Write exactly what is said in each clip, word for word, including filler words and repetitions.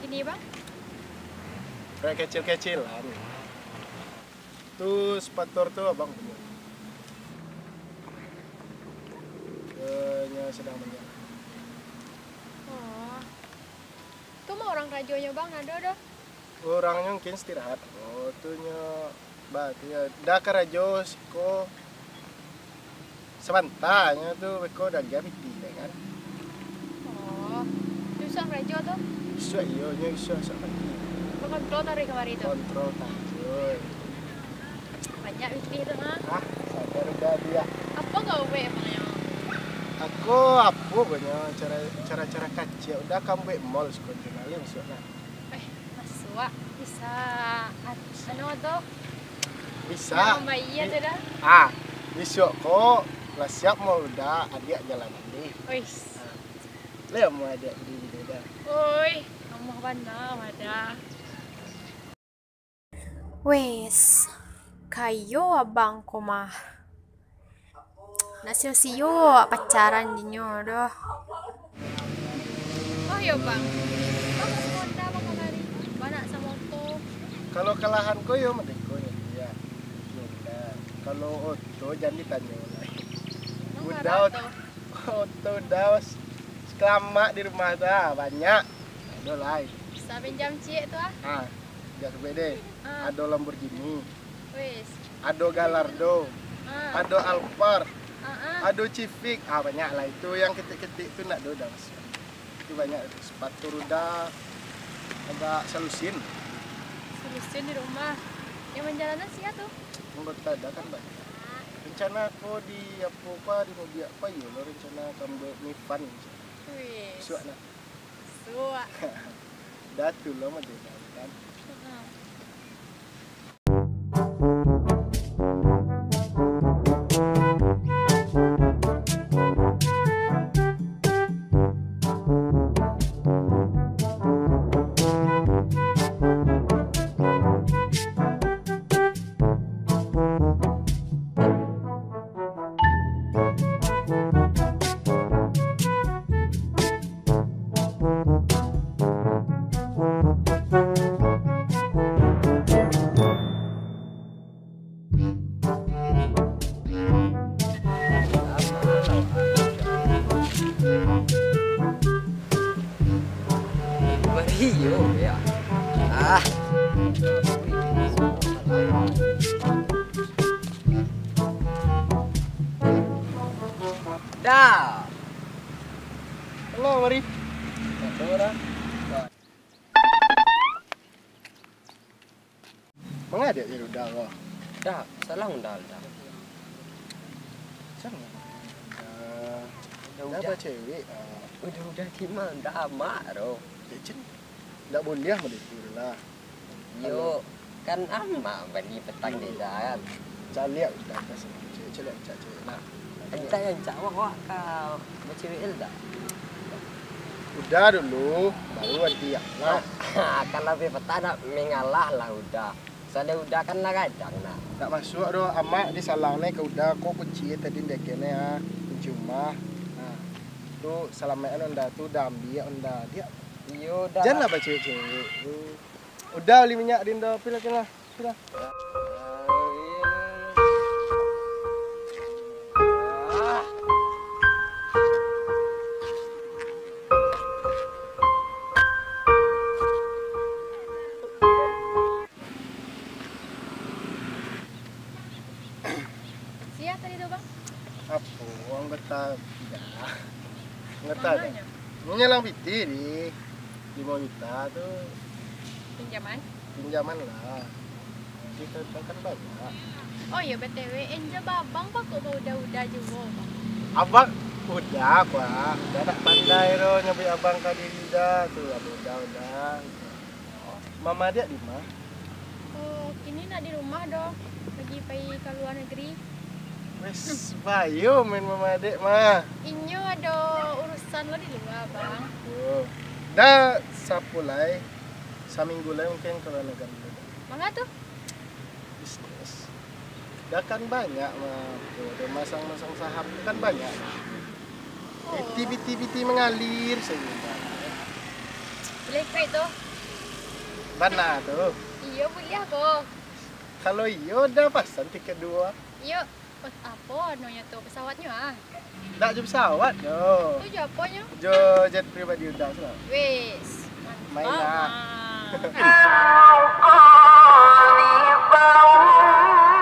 Ni, Bang? Proyek kecil-kecilan. Tu sponsor tu abang punyo. Eh, nyo sadang manyarah. Oh. Tu mah urang karajonyo, Bang, ado doh? Urangnyo mungkin istirahat. Oh, tu nyo Ba, tu yo, dah karajo siko sabanta nyo tu, beko dah agiah pitih dek kan. Oh, isuak karajo tu? Isuak iyo, nyo isuak, isuak pagi. Bakontrol taruih kamari tu? Kontrol taruih. Banyak pitih tu, ha? Ah, sadar udah dia. Apo kau buek emang nyo? Aku apo banyak cara, cara-cara kacik. Udah kan buek mall siko tu, nah, liang isuak lah. Eh, masuak. Bisa, at-, anu tu. Bisa. Nak mambayia tu dah. Ah, bisuak ko lah siap mau udah adiak jalan deh. Ois. Ah. Lah mau adiak di deh dah. Oi, amuah bana wadah. Wes, kayo abang ko mah. Nak sio-sio pacaran dinyo doh. Oh yo, Bang. Bang, samo Honda, Bang, kamari. Bana samo oto. Kalau kalahan ko yo, merdeko yo, ya. Honda. Kalau oto, jan ditanyo lai. Emang Udah, bara tu? Oto udah, Bos. Sekelamak di rumah tu, ah, banyak. Ado lai. Bisa pinjam ciek tu, ah? Ah, jak sebut deh. Ah. Ado Lamborghini. Wis. Ado Gallardo, ah, ado Alphard, ah, ah, ado Civic, ah, banyak lah itu. Yang ketek-ketek tu ndak ado dah, Mas. Itu banyak itu. Sepatu roda agak salusin. Salusin di rumah. Yang manjalanan sia tu? Anggota dah kan banyak. Rencana ko di apo pa, di mobil apa yo lo rencana kambuat Mifan. Wis. Suak nak. Suak. Dah tu lo mah dia kan. Heeh. Mario, ya. Ah. Dah. Halo, mari. Mangadiak je Ruda ko? Dah, salah Unda, Unda. Salah Unda. Dah, dah bacewek, ah. Udah, udah, Diman, dah amak tu. Cen, ndak buliah mah itu lah. Yo, kan amak bani petang desa kan. Caliak Unda ka siko, caliak, caliak, caliak, nah. Anda yang cawak, wak ka bacewek dak? Udah dulu, baru nanti ya lah. Kalau bepatah nak mengalah lah Uda. Soalnya Uda kan lah gadang nak. Tak masuk doh, amak disalang ne ka Uda, ko kunci tadi ndeken ne, ah, kunci rumah. Nah, tu salamaik Unda tu, Uda ambiak Unda. Dia Iyo, Uda. Janlah bacewek-cewek tu. Uda bali minyak di Unda, pi lah, pi lah. Sudah. Sia tadi tu, Bang? Apo, anggota tidak. Anggota dah. Mananyo? Manyalang pitih di limo juta tu. Pinjaman? Pinjaman lah. Kita kan banyak. Oh iyo, B T W, enja babang pakok bauda-uda juo, Bang. Abang udah, Pak. Udah tak pandai doh nyabuik abang ka diri dah tu. Aduh, udah, udah. Mama adiak di ma? Oh, kini ndak di rumah doh, lagi pai ka lua nagari. Wes, bayo main mama adiak mah. Inyo ado urusan lo di lua, Bang. Oh. Dah sapo lai, saminggu lai mungkin ka lua nagari. Manga tu? Bisnis. Dah kan banyak mah, tu, dah masang-masang saham tu kan banyak. Oh. Piti-piti-piti mangalir sajo. Boleh kredit tu? Bana tu. Iyo, buliah ko. Kalau iyo, dah pasan tiket duo. Iyo, pes-, apo nyo tu, pesawatnyo ah? Dak jo pesawat nyo. Tu jo apo nyo? Jo jet pribadi Uda tu lah. Wis, mantap. Main lah. Ah. وجعلنا من بين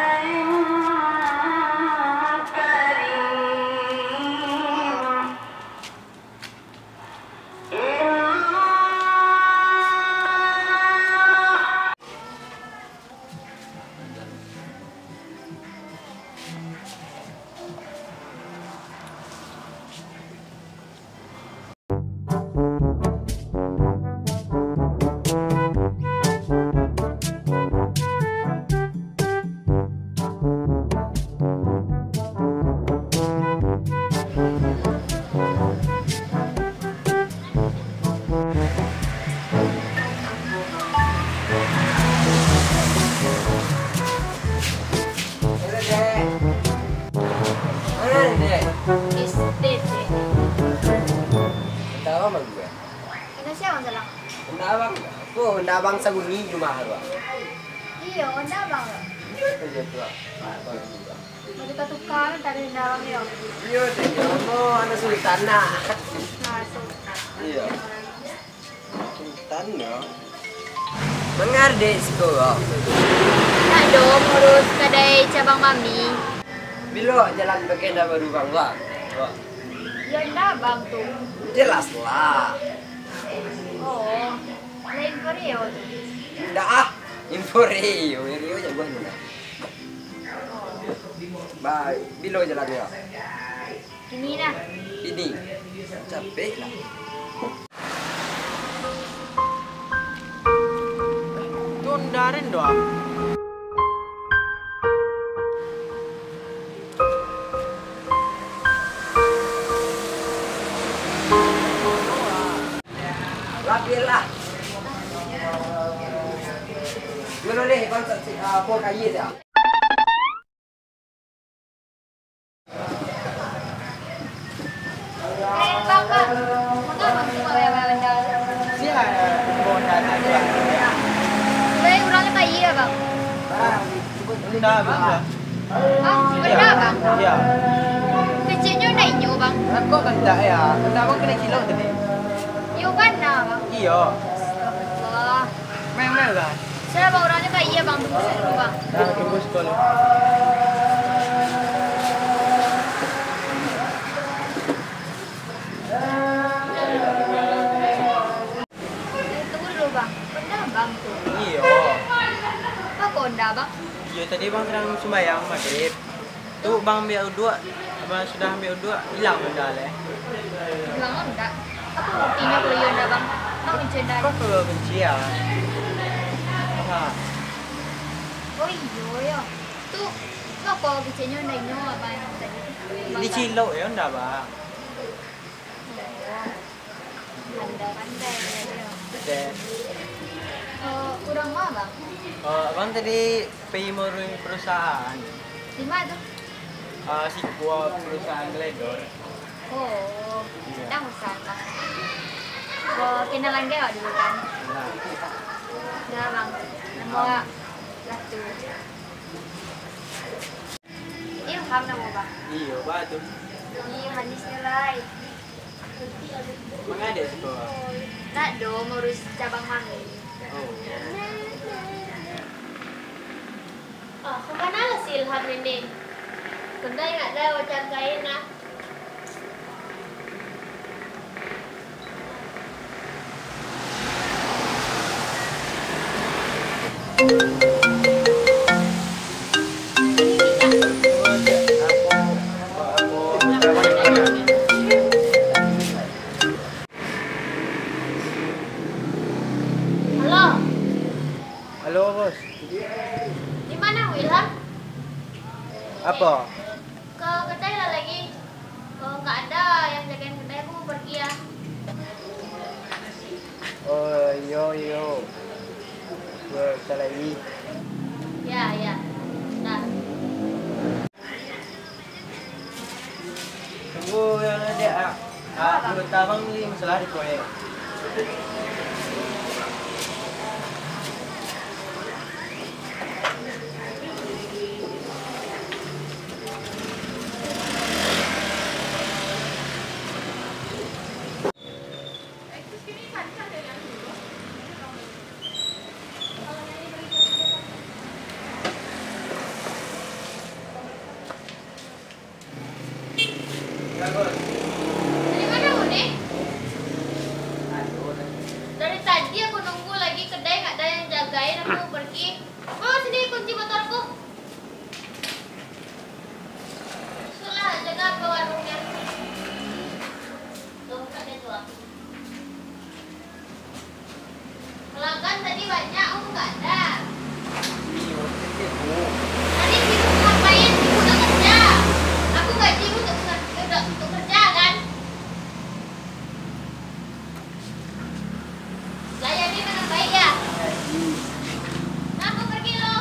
أيديهم Halo, Dek. Mana ni, Dek? Estate, Dek. Minta abang baru, eh? Kena siapa, Salang? Kena abang. Oh, kena abang sabunyi cuma, Abang. Iyo, kena abang, Bang. Iyo, tu je tu, Bang. Abang tu, Bang. Mau tukar-tukar, kan, tadi kena abang, yo? Iyo, Dek. Iyo, anak sultan, nak. Nah, sultan. Iyo. Sultan, yo. Manga, Dek, siko, Bang? Nak do, ngurus kadai cabang Mami. Bilo jalan pakai ndak baru, Bang, Bang? Bang. Yo, ndak, Bang, tu. Jelas lah. Oh, lain Koreo tu. Ndak, ah. Info Rio, Rio jagoan tu, nah. Ba, bilo jalan, yo? Ini nah. Ini. Capek lah. Tundarin doang. Rapilah. Dulu deh, bang, sa-, si, ah, pol kayu dah. Eh, Bang, Bang. Manga Abang tu bawa benda? Sia, Bang, dah tak ada. Weh, urangnya kaya, Bang. Barang, benda, Bang. Hah? Benda, Bang? Iya. Kecilnya nak inyo, Bang. Kok kena, ya? Kena, Bang, kena cilok tadi. Iyo, bana, Bang. Iya. Astagfirullah. Main-main lah. Saya, Bang, urangnya kaya, Bang. Tunggu saya dulu, Bang. Nah, tunggu sekolah. Eh, tunggu dulu, Bang. Pernah, Bang, tu? Iyo. Apa kok ndak, Bang? Iyo, tadi Bang sadang sumbayang magrib. Tu Bang ambiak uduak, Bang sudah ambiak uduak, ilang benda leh. Ilang ndak? Apa buktinyo kalau iyo ndak, Bang? Bang benci ndak? Kok kalau benci, ya? Ha. Oh, iyo, yo. Tu, ngapa kecilnyo ndak inyo, Bang, tadi? Bang, dicilok, yo, ndak, Bang? Oh. Pandai-pandai, yo. Deh. Eh, urang ma, Bang? Eh, Abang tadi pai mauruih perusahaan. Di ma tu? Eh, sikuah perusahaan gledor. Oh, iya. Dah usah, Bang. Oh, kenal lagi awak dulu, kan? Nah. Dah, Bang. Nama awak Ratu. Iyo, Ilham namo, Bang? Iyo, ba tu. Ih, manisnyo lai. Mangada siko? Nak do mauruih cabang mangga. Oh. Ah, kamano lah si Ilham ini? Kadai ndak ado wajar kain nah. Halo. Halo, Bos. Di mana, Ilham? Apo? Ka kadai lah lagi. Kalau nggak ada yang jagain kedai, aku mau pergi ya. Oh, iyo, iyo. Yo, salahi. Ya, ya. Dah. Tunggu, yo, dek, ah. Ah, anggota abang ni masalah di proyek. Dari mana kamu ni? Dari tadi aku nunggu lagi, kedai nggak ada yang jagain, aku pergi. Bawa sini kunci motorku. Sudah, jaga ke warungnya. Tuh, ada tuh. Pelanggan tadi banyak, oh, nggak ada. Tadi sibuk ngapain? Sibuk bekerja. Aku gaji untuk bekerja, untuk, untuk kerja, kan? Layani dengan baik, ya. Nah, aku pergi lo.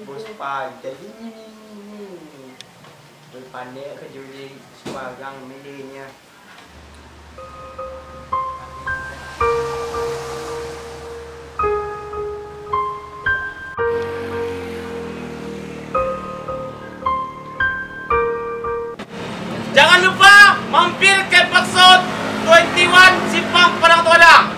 Puspa, jadi ni, ni, ni, ni. Pandai ka judi, suarang milihnyo. Jangan lupa mampir ke Episode twenty one Simpang Padang Tuadang.